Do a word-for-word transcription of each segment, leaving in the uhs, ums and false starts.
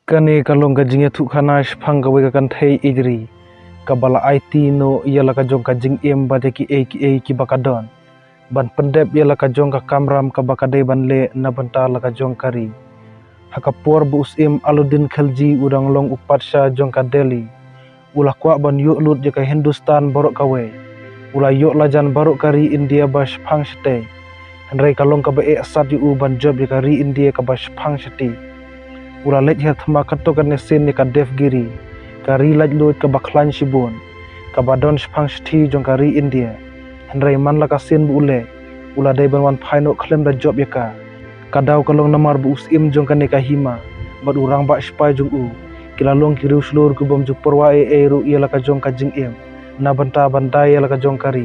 Kane ka long ka jingïathuhkhana shaphang kawei ka kynthei ïeit ri, kaba la aiti noh ïa la ka jong ka jingim bad ïa kiei kiei kiba ka don, ban pyndep ïa la ka jong ka kamram kaba ka dei ban leh na bynta la ka jong ka ri. Ha ka por ba u Syiem Alauddin Khilji u dang long u patsha jong ka Delhi, u la kwah ban ïoh lut ïa ka Hindustan baroh kawei. U la ïoh la jan baroh ka ri India ba shaphang shatei. Hynrei ka long kaba eh sat ïa u ban jop ïa ka ri India kaba shaphang shatei. U la leit hiar thma katto katne sien ïa ka Devgiri, ka ri laitluid kaba khlaiñ shibun, kaba don shaphang shathie jong ka ri India. Hynrei man la ka sien ba u leit, u la dei ban wan phai noh khlem da jop ïa ka. Ka daw ka long namar ba u syiem jong kane ka hima bad u rangbah sipai jong u ki la long ki riewshlur ki bym ju pyrwa ei ei ruh ïa la ka jong ka jingim na bynta ban dai ïa la ka jong ka ri.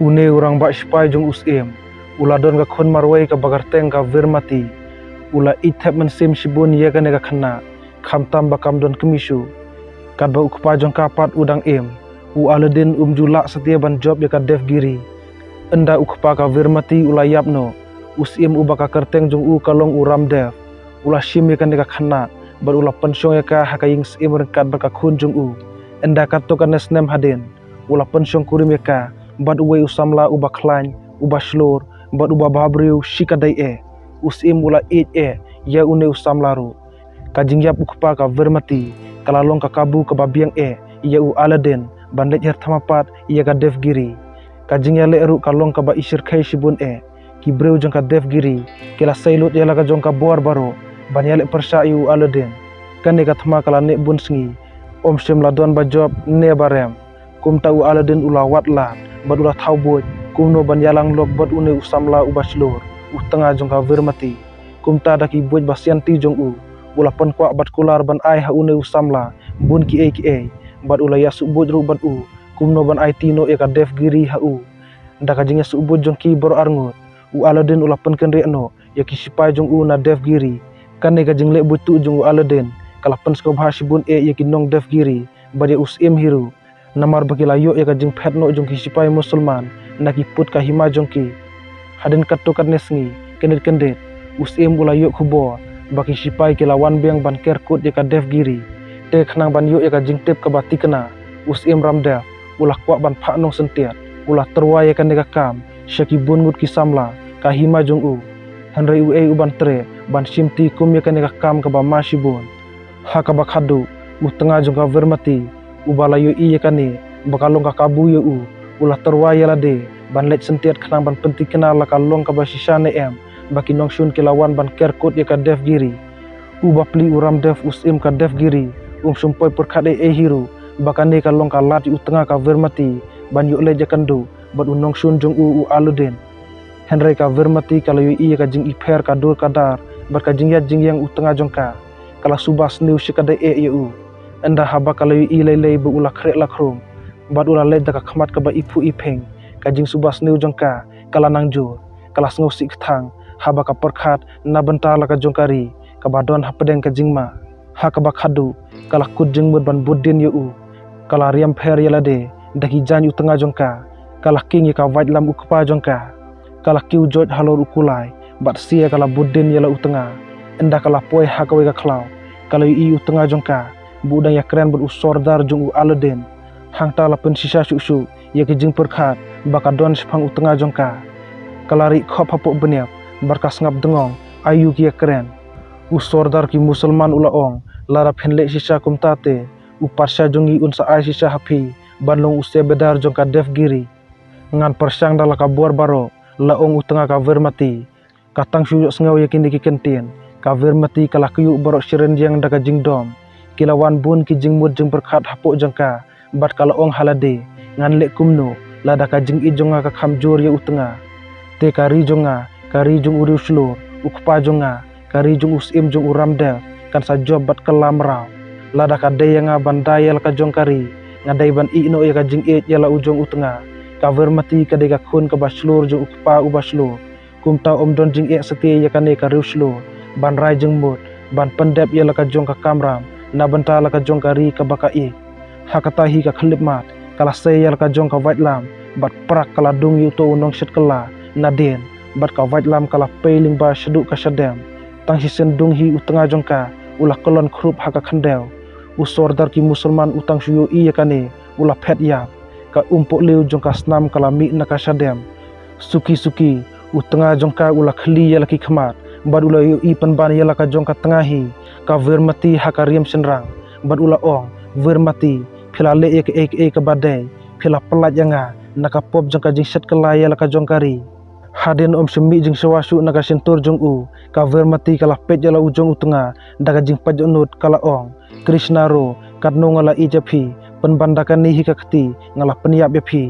Une u rangbah sipai jong u syiem u la don ka khun marwei kaba kyrteng ka Virmati. U la ïeit thep mynsiem shibun ïa kane ka khynnah, khamtam ba kam don kmie shuh. Katba u kpa jong ka pat u dang im, u Alauddin um ju lah satia ban jop ïa ka Devgiri. Ynda u kpa ka Virmati u la ïap noh, u syiem uba ka kyrteng jong u ka long u Ramdev u la shim ïa kane ka khynnah bad u la pynshong ïa ka ha ka ïing syiem ryngkat bad ka khun jong u. Ynda katto katne snem hadien, u la pynshong kurim ïa ka bad uwei u samla uba khlaiñ, uba shlur bad uba bhabriew shikatdei eh. U syiem u la ïeit eh ïa une u samla ruh. Ka jingïap u kpa ka Virmati ka la long ka kabu kaba biang eh ïa u Alauddin ban leit hiar thma pat ïa ka Devgiri. Ka jingïaleh ruh ka long kaba ishyrkhei shibun eh. Ki briew jong ka Devgiri ki la sei lut ïa la ka jong ka bor baroh ban ïaleh pyrshah ïa u Alauddin. Kane ka thma ka la neh bun sngi, ym shym la don ba jop ne ba rem. Kumta u Alauddin u la wad lad bad u la thaw buit kumno ban ïalang lok bad une u samla uba shlur, u tnga jong ka Virmati. Kumta da ki buit ba sianti jong u, u la pynkwah bad kular ban ai ha une u samla bun kiei kiei bad u la ïasuh buit ruh bad u kumno ban aiti noh ïa ka Devgiri ha u. Da ka jingïasuh buit jong ki baroh arngut, u Alauddin u la pynkynriah noh ïa ki sipai jong u na Devgiri. Kane ka jingleh buit tuh jong u Alauddin ka la pynsngewbha shibun eh ïa ki nong Devgiri bad ïa u syiem hi ruh, namar ba ki la ïoh ïa ka jingphet noh jong ki sipai Musulman na ki pud ka hima jong ki. Hadien katto katne sngi, kyndit kyndit, u syiem u la ïoh khubor ba ki sipai ki la wan biang ban ker kut ïa ka Devgiri. Te khnang ban ïoh ïa ka jingtip kaba thikna, u syiem Ramdev u la kwah ban phah nongsyntiat. U la tyrwa ïa kane ka kam sha ki bun ngut ki samla ka hima jong u. Hynrei uei u ban treh ban shimti kum ïa kane ka kam kaba ma shibun. Ha kaba khatduh, u tnga jong ka Virmati, uba la ïohi ïa kane ba ka long ka kabu ïa u, u la tyrwa ïa lade ban leit syntiat khnang ban pynthikna la ka long kaba shisha ne em ba ki nongshun ki la wan ban ker kut ïa ka Devgiri. U bapli u Ramdev u syiem ka Devgiri um shym poi pyrkhat ei ei hi ruh ba kane ka long ka lad ïa u tnga ka Virmati ban ïoh leit ïakynduh bad u nongshun jong u, u Alauddin. Hynrei ka Virmati ka la ïohi ïa ka jingipher ka dur ka dar bad ka jingïaid jingïeng u tnga jong ka. Ka la suba sniew shikatdei eh ïa u. Ynda haba ka la ïohi lei lei ba u la khreh la khrum bad u la leit da ka khmat kaba iphuh iphieng, ka jingsuba sniew jong ka ka la nang jur. Ka la sngewsih kthang haba ka pyrkhat na bynta la ka jong ka ri kaba don hapdeng ka jingma. Ha kaba khatduh, ka la kut jingmut ban bud dien ïa u. Ka la riam pher ïa lade da ki jaiñ u tnga jong ka. Ka la kieng ïa ka waitlam u kpa jong ka. Ka la kiew joit halor u kulai bad sia ka la bud dien ïa la u tnga. Ynda ka la poi ha kawei ka khlaw, ka la ïohi u tnga jong ka ba u dang ïakren bad u sordar jong u Alauddin. Hangta la pynshisha shuh shuh ïa ki jingpyrkhat ba ka don shaphang u tnga jong ka. Ka la rieh khop hapoh bniap bad ka sngap dngong aïu ki ïakren. U sordar ki Musulman u la ong, lada phin leh shisha kumta te, u patsha jong ngi un sa ai shisha ha phi ban long u subedar jong ka Devgiri. Ngan pyrshang da la ka bor baroh, la ong u tnga ka Virmati. Ka tang shu ïohsngew ïa kine ki kyntien, ka Virmati ka la kyiuh baroh shi rynïeng da ka jingdom. Ki la wan bun ki jingmut jingpyrkhat hapoh jong ka bad ka la ong ha lade, ngan leh kumno lada ka jingïeit jong nga ka kham jur ïa u tnga? Te ka ri jong nga, ka ri jong u riewshlur, u kpa jong nga, ka ri jong u syiem jong u Ramdev kan sa jop bad kylla mraw. Lada ka dei ïa nga ban dai ïa la ka jong ka ri, nga dei ban ïeh noh ïa ka jingïeit ïa la u jong u tnga. Ka Virmati ka dei ka khun kaba shlur jong u kpa uba shlur. Kumta ym don jingeh satia ïa kane ka riewshlur ban rai jingmut ban pyndep ïa la ka jong ka kamram na bynta la ka jong ka ri kaba ka ïeit. Ha kata hi ka khyllipmat ka la sei ïa la ka jong ka waitlam bad prak ka la dung ïa uto u nongshit kylla nadien bad ka waitlam ka la pei lyngba shaduh ka shadem. Tang shisien dung hi u tnga jong ka u la kyllon khrup ha ka khyndew. U sordar ki Musulman u tang shu ïohi ïa kane, u la phet ïap. Ka umpohliew jong ka snam ka la mih na ka shadem. Suki suki, u tnga jong ka u la khylli ïa la ki khmat, bad u la ïohi pynban ïa la ka jong ka tnga hi, ka Vermati ha ka riam shynrang, bad u la ong, Vermati, phi la leh ïa kaei kaei kaba dei, phi la pyllait ïa nga, na ka pop jong ka jingshet kylla ïa la ka jong ka ri. Hadien ym shym mih jingshawa shuh na ka shyntur jong u, ka Vermati ka la peit ïa la u jong u tnga, da ka jingpait jong nud ka la ong, Krishna Ro, katno nga la ïeit ïa phi, pynban da kane hi ka kti, nga la pynïap ïa phi.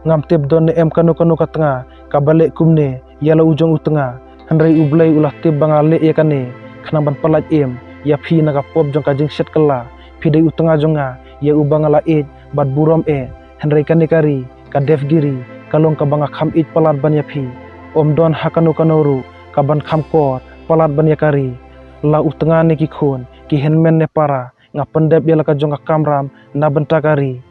Ngam tip don ne em kano kano ka tnga, kaba leh kumne, ïa la u jong u tnga. Hynrei U Blei u la tip ba nga leh ïa kane, khnang ban pyllait im, ïa phi na ka pop jong ka jingshet kylla, phi dei u tnga jong nga, ïa uba nga la ïeit, bad burom eh, hynrei kane ka ri, ka Devgiri, ka long kaba nga kham ïeit palat ban ïa phi. Ym don ha kano kano ruh, kaban kham kor, palat ban ïa ka ri. La u tnga ne ki khun, ki hynmen ne para, nga pyndep ïa la ka jong ka kamram, na bynta ka ri.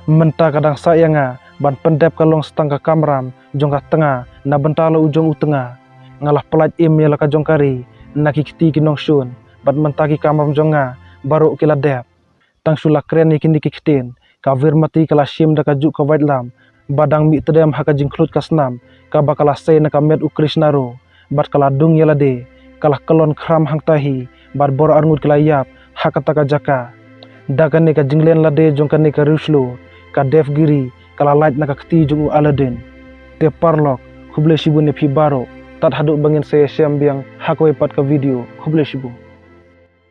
Mynta ka dang sah ïa nga, ban pyndep ka long stang ka kamram, jong ka tnga, na bynta la u jong u tnga. Nga la pyllait im ïa la ka jong ka ri, na ki kti ki nongshun, bad mynta ki kamram jong nga, baroh ki la dep. Tang shu la kren ïa kine ki ktien, ka Vermati ka la shim da ka juk ka waitlam, ba dang mih tdem ha ka jingkhlut ka snam, kaba ka la sei na ka met u Krishna Ro, bad ka la dung ïa lade, ka la kyllon khram hangta hi, bad bor arngut ki la ïap, ha kata ka jaka. Da kane ka jinglen lade jong kane ka riewshlur, ka Devgiri, ka la lait na ka kti jong u Aladdin. Te paralok, khublei shibun ïa phi baroh, tad haduh ba ngin sa ïashem biang, ha kawei pat ka video, khublei shibun.